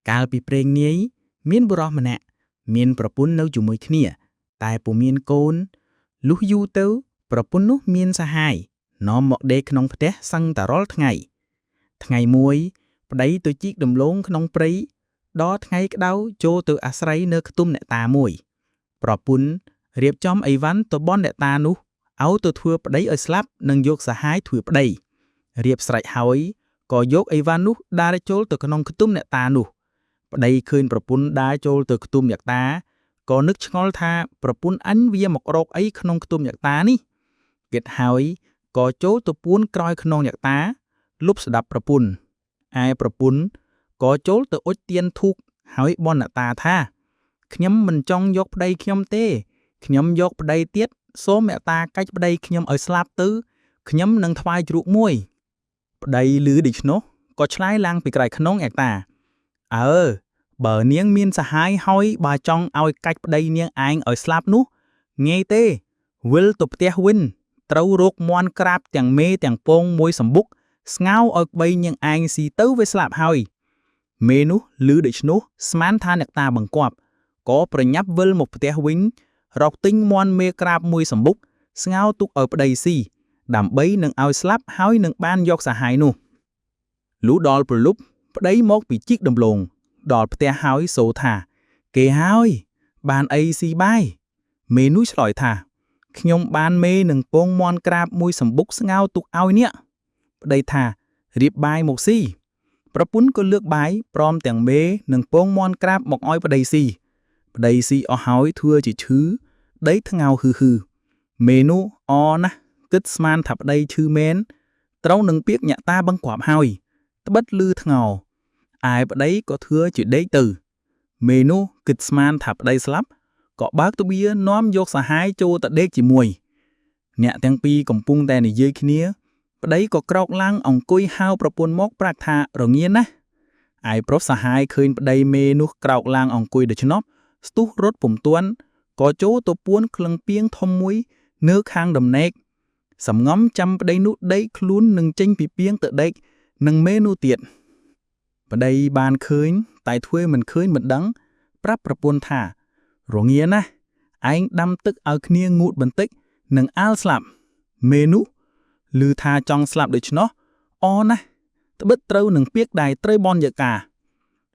កាលពីព្រេងនាយមានបុរសម្នាក់មានប្រពន្ធនៅជាមួយគ្នា តែពុំមានកូនលុះយូរទៅ ប្រពន្ធនោះមានសហាយនាំមកដេកក្នុងផ្ទះសឹងតែរាល់ថ្ងៃ ថ្ងៃមួយ ប្តីទៅជីកដំឡូងក្នុងព្រៃដល់ថ្ងៃក្តៅចូលទៅអាស្រ័យនៅខ្ទមអ្នកតាមួយ ប្រពន្ធរៀបចំអីវ៉ាន់ទៅបន់អ្នកតានោះឲ្យទៅធ្វើប្តីឲ្យស្លាប់និងយកសហាយធ្វើប្តីរៀបស្រេចហើយក៏យកអីវ៉ាន់នោះដើរចូលទៅក្នុងខ្ទមអ្នកតានោះ ប្តីឃើញប្រពន្ធដើរចូលទៅខ្ទមអ្នកតាក៏នឹកឆ្ងល់ថាប្រពន្ធអញវាមករកអីក្នុងខ្ទមអ្នកតានេះគិតហើយក៏ចូលទៅពួនក្រោយខ្នងអ្នកតាលុបស្ដាប់ប្រពន្ធឯប្រពន្ធក៏ចូលទៅអុជទៀនធូបហើយបន់អ្នកតាថាខ្ញុំមិនចង់យកប្តីខ្ញុំទេខ្ញុំយកប្តីទៀតសូមអ្នកតាកាច់ប្តីខ្ញុំឲ្យស្លាប់ទៅខ្ញុំនឹងថ្វាយជ្រូកមួយ ប្តីឮដូច្នោះក៏ឆ្លើយឡើងពីក្រោយខ្នងអ្នកតា អើបើនាងមានសហាយហើយបើចង់ឲ្យកាច់ប្តីនាងឯងឲ្យស្លាប់នោះងាយទេវិលទៅផ្ទះវិញត្រូវរកមាន់ក្រាបទាំងមេទាំងពងមួយសម្បុកស្ងោឲ្យប្តីនាងឯងស៊ីទៅវាស្លាប់ហើយមេនោះឮដូច្នោះស្មានថាអ្នកតាបង្គាប់ក៏ប្រញាប់វិលមកផ្ទះវិញរកទិញមាន់មេក្រាបមួយសម្បុកស្ងោទុកឲ្យប្តីស៊ីដើម្បីនឹងឲ្យស្លាប់ហើយនឹងបានយកសហាយនោះលុះដល់ព្រលប់ប្តីមកពីជីកដំឡូង ដល់ផ្ទះហើយសូថា គេហើយ បានអីស៊ីបាយមេនោះឆ្លើយថាខ្ញុំបានមេនឹងពងមាន់ក្រាបមួយសម្បុកស្ងោទុកឲ្យនេះប្តីថារៀបបាយមកស៊ីប្រពន្ធក៏លើកបាយព្រមទាំងមេនឹងពងមាន់ក្រាបមកឲ្យប្តីស៊ីប្តីស៊ីអស់ហើយធ្វើជាឈឺដីថ្ងៅហឺហឺមេនោះអណាស់គិតស្មានថាប្តីឈឺមែនត្រូវនឹងពាក្យញាក់តាបង្គាប់ហើយត្បិតលឺថ្ងោ ឯប្តីក៏ធ្វើជាដេកទៅ មេនោះគិតស្មានថាប្តីស្លាប់ក៏បើកទ្វារនាំយកសហាយចូលទៅដេកជាមួយ អ្នកទាំងពីរកំពុងតែនិយាយគ្នា ប្តីក៏ក្រោកឡើងអង្គុយហៅប្រពន្ធមកប្រាប់ថារងាណាស់ឯប្រុសសហាយឃើញប្តីមេនោះក្រោកឡើងអង្គុយដូច្នោះស្ទុះរត់ពុំទាន់ក៏ចូលទៅពួនក្លឹងពីងធំមួយនៅខាងដំណេកសំងំចាំប្តីនោះដេកខ្លួននឹងចេញពីពីងទៅដេកនឹងមេនោះទៀត ប្តីបានឃើញតែធ្វើមិនឃើញមិនដឹង ប្រាប់ប្រពន្ធថារងាណាស់ឯងដាំទឹកឲ្យគ្នាងូតបន្តិចនឹងអាលស្លាប់មេនោះឮថាចង់ស្លាប់ដូច្នោះអណាស់ត្បិតត្រូវនឹងពាក្យដែលត្រូវបនយកា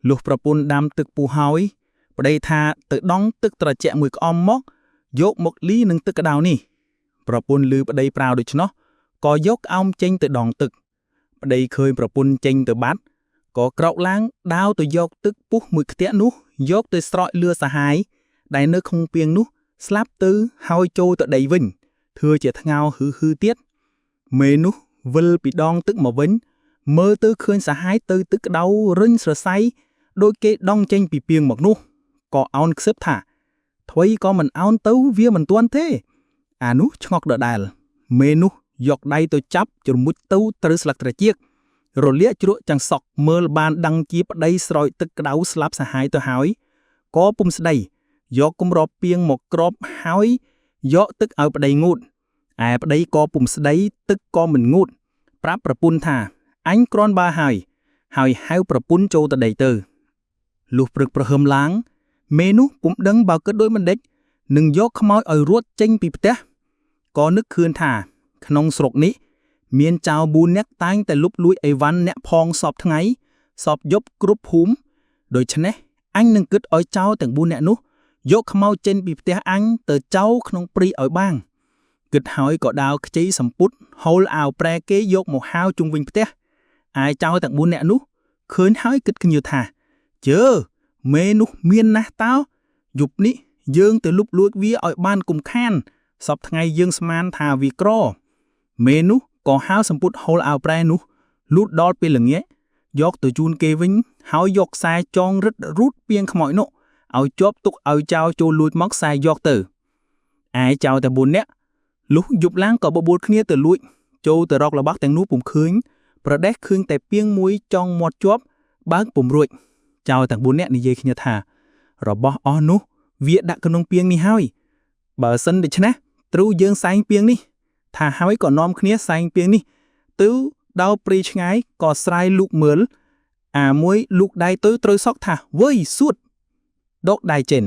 លុះប្រពន្ធដាំទឹកពុះហើយប្តីថាទៅដង់ទឹកត្រជាក់មួយក្អមមកយកមកលីនឹងទឹកក្តៅនេះប្រពន្ធឮប្តីប្រាវដូច្នោះក៏យកក្អោមចេញទៅដងទឹកប្តីឃើញប្រពន្ធចេញទៅបាត់ ក៏ក្រោកឡើងដាវទៅយកទឹកពុះមួយខ្ទាក់នោះយកទៅស្រោចលឿសហាយដែលនៅក្នុងពាងនោះស្លាប់ទៅហើយចូលទៅដីវិញធ្វើជាថ្ងោហឺហឺទៀតមេនោះវិលពីដងទឹកមកវិញមើលទៅឃើញសហាយទៅទឹកក្តៅរិញស្រសៃដោយគេដងចេញពីពាងមកនោះក៏អោនខ្សឹបថាថ្វីក៏មិនអោនទៅវាមិនទាន់ទេ អានោះឆ្ងក់ដដែលមេនោះយកដៃទៅចាប់ជ្រមុជទៅត្រូវស្លឹកត្រចៀករលាកជ្រក់ចង្សក់មើលបានដឹងជាប្តីស្រោចទឹកក្តៅស្លាប់សាហាយទៅហើយក៏ពុំស្ដីយកគម្របពីងមកក្របហើយយកទឹកឲ្យប្តីងូតឯប្តីក៏ពុំស្ដីទឹកក៏មិនងូតប្រាប់ប្រពន្ធថាអញគ្រាន់បើហើយហើយហៅប្រពន្ធចូលទៅដីទៅលុះព្រឹកប្រហើមឡើងមេនោះពុំដឹងបើគិតដោយមិនដេចនឹងយកខ្មោចឲ្យរត់ចេញពីផ្ទះក៏នឹកឃើញថាក្នុងស្រុកនេះ មានចៅបួននាក់តែងតែលុបលួចអីវ៉ាន់អ្នកផងសពថ្ងៃសពយប់គ្រប់ភូមិដូច្នេះអញនឹងគិតឲ្យចៅទាំង4នាក់នោះយកខ្មោចចេញពីផ្ទះអញទៅចោលក្នុងព្រីឲ្យបាងគិតហើយក៏ដាវខ្ចីសម្ពុតហូលអាវប្រែគេយកមកហាវជុំវិញផ្ទះឯចៅទាំង4នាក់នោះឃើញហើយគិតគ្នាថាជើមេនោះមានណាស់តើយប់នេះយើងទៅលុបលួចវាឲ្យបានគុំខានសពថ្ងៃយើងស្មានថាវាក្រមេនោះក៏ហៅសម្ពុតហូលអាវប្រែនោះលូតដល់ពេលល្ងាចយកទៅជូនគេវិញហើយយកខ្សែចងរឹតរូតពីងខ្មោចនោះឲ្យជាប់ទុកឲ្យចៅចូលលួចមកខ្សែយកទៅឯចៅតែ4នាក់លុះយប់ឡើងក៏បបួលគ្នាទៅលួចចូលទៅរករបស់ទាំងនោះពុំឃើញប្រដេះឃើញតែពីងមួយចង់មាត់ជាប់បើកពុំរួចចៅទាំង4នាក់និយាយគ្នាថារបស់អស់នោះវាដាក់ក្នុងពីងនេះហើយបើសិនដូច្នេះត្រូវយើងសែងពីងនេះ ថាហើយក៏នាំគ្នាសែងពីងនេះទៅដល់ព្រីឆ្ងាយក៏ស្រាយលូកមើល អាមួយលូកដៃទៅត្រូវសក់ថាវើយសួតដកដៃចេញ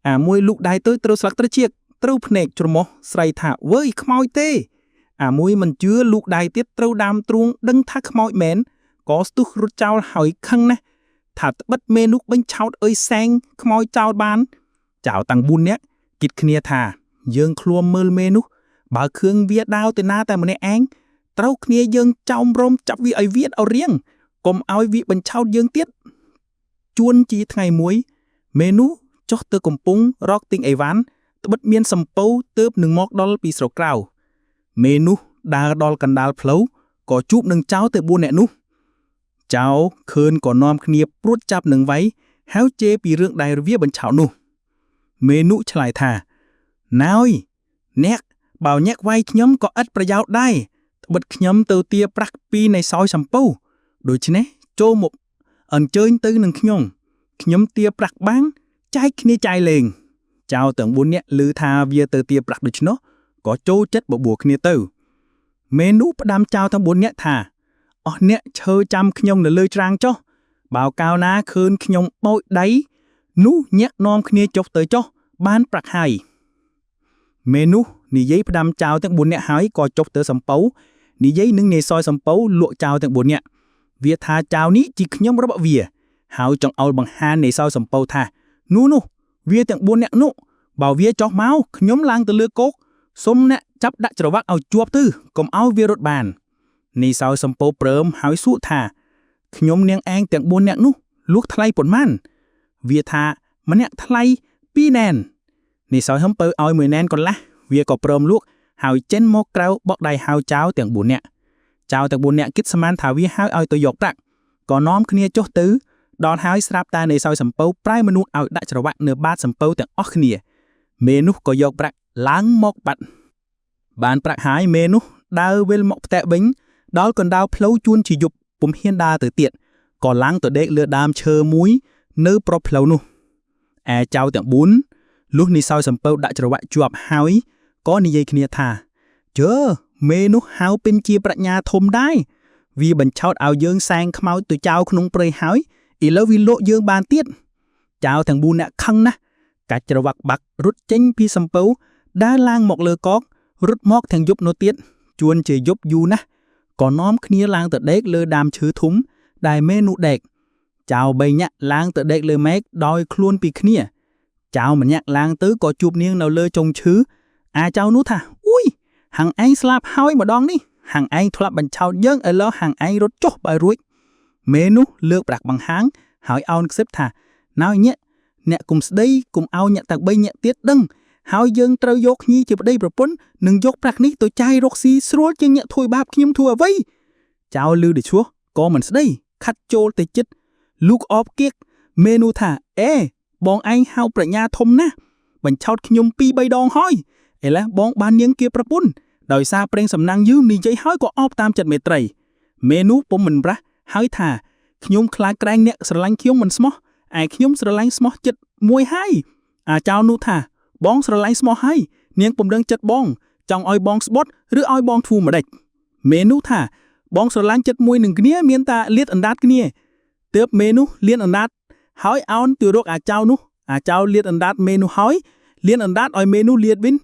អាមួយលូកដៃទៅត្រូវស្លឹកត្រចៀកត្រូវភ្នែកច្រមុះស្រីថាវើយខ្មោចទេ អាមួយមិនជឿលូកដៃទៀតត្រូវដើមទ្រូងដឹងថាខ្មោចមែនក៏ស្ទុះរត់ចោលហើយខឹងណាស់ថាត្បិតមេនោះបញ្ឆោតអើយសែងខ្មោចចោលបានចៅតាំង4នាក់គិតគ្នាថា យើងឃ្លាំមើលមេនោះបើគ្រឿងវាដាវទៅណាតែម្នាក់ឯងត្រូវគ្នាយើងចោមរោមចាប់វាឲ្យវាឲ្យរៀងកុំឲ្យវាបញ្ឆោតយើងទៀតជួនជាថ្ងៃមួយ មេនោះចុះទៅកំពង់រកទិញអីវ៉ាន់ត្បិតមានសំពៅទើបនឹងមកដល់ពីស្រុកក្រៅមេនោះដើរដល់កណ្ដាលផ្លូវក៏ជួបនឹងចៅទៅ4នាក់នោះចៅខឿនក៏នាំគ្នាព្រួតចាប់នឹងវៃហៅជេរពីរឿងដែលវាបញ្ឆោតនោះ មេនុឆ្លើយថាណយអ្នកបើអ្នកវាយខ្ញុំក៏ឥតប្រយោជន៍ដែរត្បិតខ្ញុំទៅទាប្រាក់ពីនៃសោយសំពៅដូច្នេះចូលមកអញ្ជើញទៅនឹងខ្ញុំខ្ញុំទាប្រាក់បាំងចែកគ្នាចាយលេងចៅទាំង4នាក់ឮថាវាទៅទាប្រាក់ដូច្នោះក៏ចូលចិត្តបបួលគ្នាទៅ មេនុផ្ដាំចៅទាំង4នាក់ថាអស់អ្នកឈើចាំខ្ញុំនៅលើច្រាំងចុះបើកាលណាឃើញខ្ញុំបោចដៃនោះញាក់នាំគ្នាចុះទៅចុះបានប្រាក់ហើយមេនោះនិយាយផ្ដាំចៅទាំង4នាក់ហើយក៏ចុះទៅសំពៅនិយាយនឹងនាយសយសំពៅលក់ចៅទាំង4នាក់វាថាចៅនេះជាខ្ញុំរបស់វាហើយចង្អុលបង្ហាញនាយសយសំពៅថានោះនោះវាទាំង4នាក់នោះបើវាចុះមកខ្ញុំឡើងទៅលើគោកសុំអ្នកចាប់ដាក់ច្រវាក់ឲ្យជាប់ទៅកុំឲ្យវារត់បាននាយសោយសំពៅព្រមហើយសួរថាខ្ញុំនាងឯងទាំង4នាក់នោះលក់ថ្លៃប៉ុន្មានវាថាម្នាក់ថ្លៃ2ណែននាយសោយហំពៅឲ្យ1ណែនកន្លះវាក៏ព្រមលក់ហើយចេញមកក្រៅបកដៃហៅចៅទាំង4នាក់ចៅទាំង4នាក់គិតស្មានថាវាហៅឲ្យទៅយកប្រាក់ក៏នាំគ្នាចុះទៅដល់ហើយស្រាប់តែនាយសោយសំពៅប្រែមនុស្សឲ្យដាក់ច្រវាក់នៅបាតសំពៅទាំងអស់គ្នាមេនោះក៏យកប្រាក់ឡើងមកបាត់បានប្រាក់ហើយមេនោះដើរវិលមកផ្ទះវិញដល់កណ្ដាលផ្លូវជួនជាយប់ពុំហ៊ានដើរទៅទៀតក៏ឡើងទៅដេកលើដើមឈើមួយនៅប្របផ្លូវនោះឯចៅទាំង4លុះនេះសោយសំពៅដាក់ច្រវាក់ជាប់ហើយក៏និយាយគ្នាថាជើមេនោះហៅពេញជាប្រាជ្ញាធំដែរវាបញ្ឆោតឲ្យយើងសែងខ្មោចទៅចៅក្នុងព្រៃហើយឥឡូវវាលក់យើងបានទៀតចៅទាំង4នាក់ខឹងណាស់កាច់ច្រវាក់បាក់រត់ចេញពីសំពៅដើរឡើងមកលើកករត់មកទាំងយប់នោះទៀតជួនជាយប់យូរណាស់ក៏នាំគ្នាឡើងទៅដេកលើដើមឈើធំដែលមេនោះដេកចៅបីញាក់ឡើងទៅដេកលើមែកដោយខ្លួនពីគ្នាចៅម្នាក់ឡើងទៅក៏ជួបនាងនៅលើចុងឈើអាចៅនោះថាអ៊ុយហាងឯងស្លាប់ហើយម្ដងនេះហាងឯងធ្លាប់បញ្ឆោតយើងឥឡូវហាងឯងរត់ចុះបើរួចមេនោះលើកប្រាក់បង្ហាងហើយអោនខ្សឹបថាណយញាក់អ្នកគុំស្ដីគុំឲ្យអ្នកទាំង3ញាក់ទៀតដឹងហើយយើងត្រូវយកគ្នាជាប្តីប្រពន្ធនិងយកប្រាក់នេះទៅចាយរកស៊ីស្រួលជាងអ្នកធ្វើបាបខ្ញុំធ្វើអ្វីចៅលឺដូច្នោះក៏មិនស្ដីខាត់ចូលទៅចិត្តលូកអបគៀកមេនោះថាអេបងឯងហៅប្រាជ្ញាធំណាស់បញ្ឆោតខ្ញុំ2 3ដងហើយឥឡូវបងបាននាងគៀប្រពន្ធដោយសារប្រេងសំណាងយឺនិយាយហើយក៏អបតាមចិត្តមេត្រីមេនោះពុំមិនប្រាស់ហើយថាខ្ញុំខ្លាចក្រែងអ្នកស្រឡាញ់ខ្ញុំមិនស្មោះឯខ្ញុំស្រឡាញ់ស្មោះចិត្តមួយហើយអាចៅនោះថាបងស្រឡាញ់ស្មោះហើយនាងពុំដឹងចិត្តបងចង់ឲ្យបងស្បុតឬឲ្យបងធ្វើម្ដេចមេនោះថាបងស្រឡាញ់ចិត្តមួយនឹងគ្នាមានតាលៀតអណ្ដាតគ្នាទើបមេនោះលៀនអណ្ដាតហើយអោនទៅរកអាចៅនោះអាចៅលៀតអណ្ដាតមេនោះហើយលៀនអណ្ដាតឲ្យមេនោះលៀតវិញ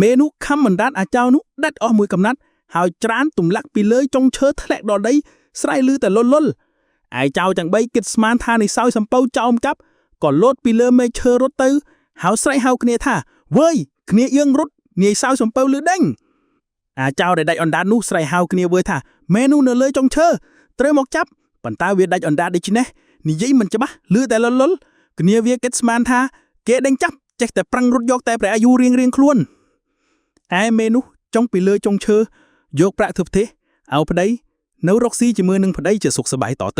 មេនោះខំអណ្ដាតអាចៅនោះដាច់អស់មួយកំណាត់ហើយច្រានទម្លាក់ពីលើចុងឈើធ្លាក់ដល់ដីស្រែកលឺតែលុលលុលឯចៅទាំង3គិតស្មានថានេះសោយសំពៅចោមចាប់ក៏លោតពីលើមេឈើរត់ទៅហើយស្រែកហៅគ្នាថាវើយគ្នាយើងរត់នាយសោយសំពៅលឺដេញអាចៅដែលដាច់អណ្ដាតនោះស្រែកហៅគ្នាវើថាមេនោះនៅលើចុងឈើត្រូវមកចាប់ប៉ុន្តែវាដាច់អណ្ដាតដូច្នេះនិយាយមិនច្បាស់លឺតែលុលលុលគ្នាវាគិតស្មានថាគេដេញចាប់ចេះតែប្រឹងរត់យកតែព្រះអាយុរៀងរៀងខ្លួនឯមេនោះចុងពីលើចុងឈើយកប្រាក់ធ្វើផ្ទះឲ្យប្តីនៅរកស៊ីជាមួយនឹងប្តីជាសុខសប្បាយតទៅ។